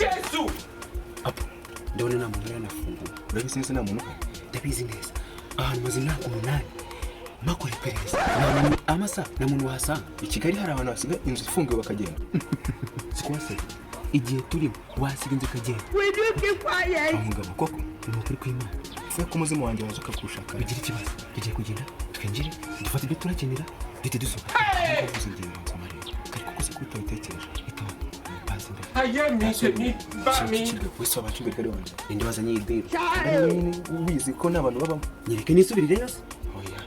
Yesu! Apo ndabona nta muntu uranafungura. Urabizi neza nta muntu uhari? Ndabizi neza, ahantu maze imyaka 8 makora iperereza, nta muntu amasa, nta muntu wahasanga. I Kigali hari abantu basiga inzu ifunguye bakagenda. Sikuwasabye igihe turimo wasiga inzu ikagenda. Will you keep quiet? Aho mugabo koko? Ni ukuri kw'Imana. Ese ko umuzimu wanjye waje akakushaka? Bigira ikibazo, tugiye kugenda twinjire dufate ibyo turakenera duhite dusohoka. Uvuze ngiye mu nzu mareba kari kuko se kutabitekereje. Itonde bazi imbere. Ayé mi tèmi bá mi. Wese wabanje imbere kari wanjye. Ninde wazanye iyi deal? Nyine ubizi ko nta bantu babamo. Nyereke nisubirire yose. Oya,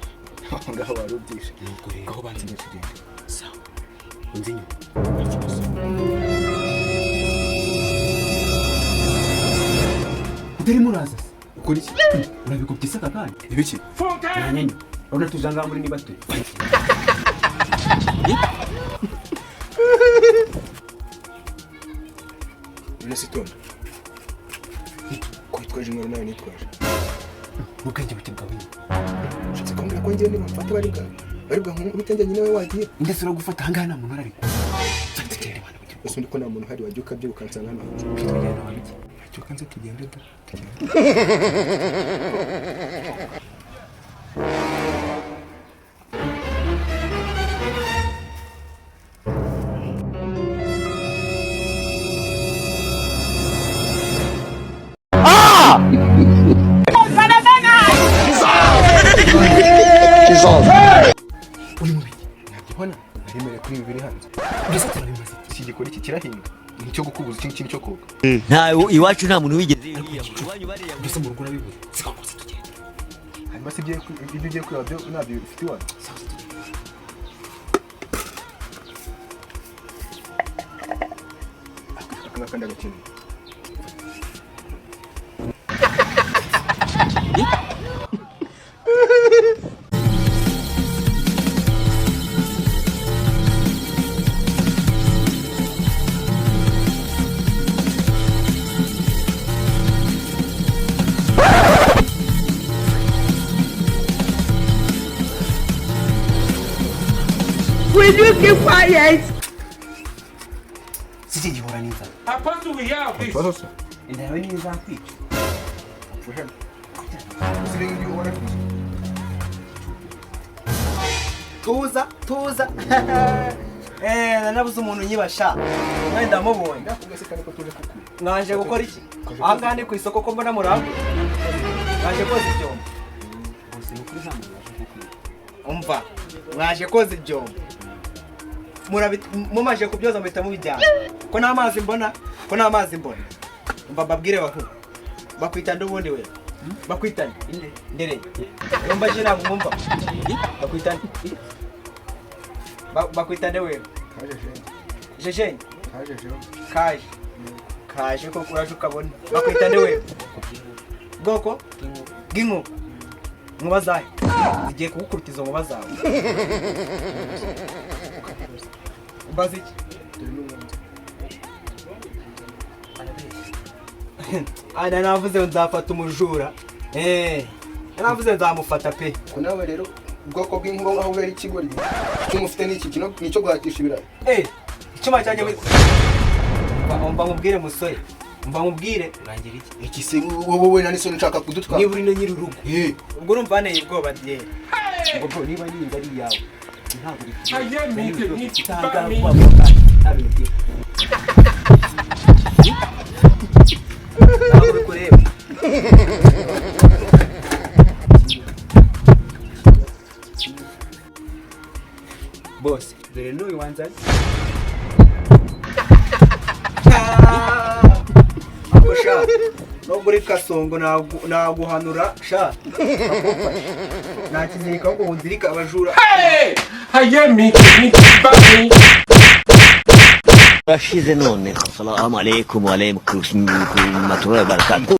aho ngaho wari ubyishe. Nuko rero ngaho banze imbere tugende. Sawa, unzi inyuma. Utarimo uraza se? Ukora iki? Urabikubye isaka kandi. Ibiki? Fúnkẹ́! Nanyenye urabona tuje ahangaha muri niba turi. None se itonde ko witwaje intwaro nawe nitwaje? N'ubwenge buke bwawe nyine. Ushatse kumbwira ko ngewe nibamfata bari bwa nkubite njye nyine we wagiye? Ndetse uragufata ahangaha nta muntu urabikora. Tugende bana buke. Ese undi ko nta muntu uhari wajya ukabye ukansanga hano hanze? Twigenda wabiki. Ntacyo kanze, tugende da, tugende. Uri mu biki? Ntabyo ubona naremerewe kuri ibi biri hanze. Mbese turabimaze iki? Iki gikora iki kirahinga ni icyo gukubuza, iki ngiki ni icyo koga. Nta iwacu nta muntu wigeze yiyahura, iwanyu bariyahura. Mbese mu rugo urabibura? Siko ngo tugende. Hanyuma se ibyo ugiye kureba byo ntabyo ufite iwawe? Sawa, tugende. Aka ngaka ndagakeneye. Will you keep quiet? Siki gihora n'inzara. Apostle, we hear of this. Ikibazo se? Inda yawe niyo izakwica. Upfa ese ibi ngibi ubona rwose? Tuza tuza, nanabuze umuntu unyibasha wenda ndamubonye. Ndakubwiye se kandi ko tuje kukura. Mwaje gukora iki aha ngaha? Ni ku isoko ko mbona murangwa, mwaje koza ibyombo? Bose ni ukuri nta muntu waje kukwiba. Umva, mwaje koza ibyombo, mumaje kubyoza muhita mubijyana, ko nta mazi mbona, ko nta mazi mbona. Umva mbabwire bahu, bakwita nde ubundi? We bakwita nde? Ndere yumva je, ntabwo mwumva. Bakwita nde? Bakwita nde wewe? Kaje jene. Jejenye? Kaje jene. Kaje kaje koko, uraje ukabona. Bakwita nde wewe? Bwoko bw'inkuba, nkuba zahe zigiye kugukubita izo nkuba zawe? Umbaza iki? Dore n'umwanzi. Ana navuze ngo nzafata umujura, navuze nzamufata pe. Ko nawe rero ubwoko bw'inkuba aho bwari ikigoryi, icyo mufite ni iki kino ni icyo guhatisha ibirayi. Icyuma cyanjye umva nkubwire musore, umva nkubwire. Urangira iki? Iki se wowe na nisoni nshaka kudutwara? Niba uri na nyiri urugo. Ubwo urumva nteye ubwoba rye. Ngo bro, niba iyi nzu ari iyawe ntabwo Ayé mi tèmi bá mi. Nta bintu byinshi. Ntabwo bikureba. Bose dore n'uyu wanzanye. Ako sha, nubwo uri kasongo naguhanura sha, nakizirika ahubwo ngo nzirike abajura. Hey! Ayé mi tèmi bá mi. Urashize none. Assalamu alaikum wa alaikum warahmatullahi wabarakatuh.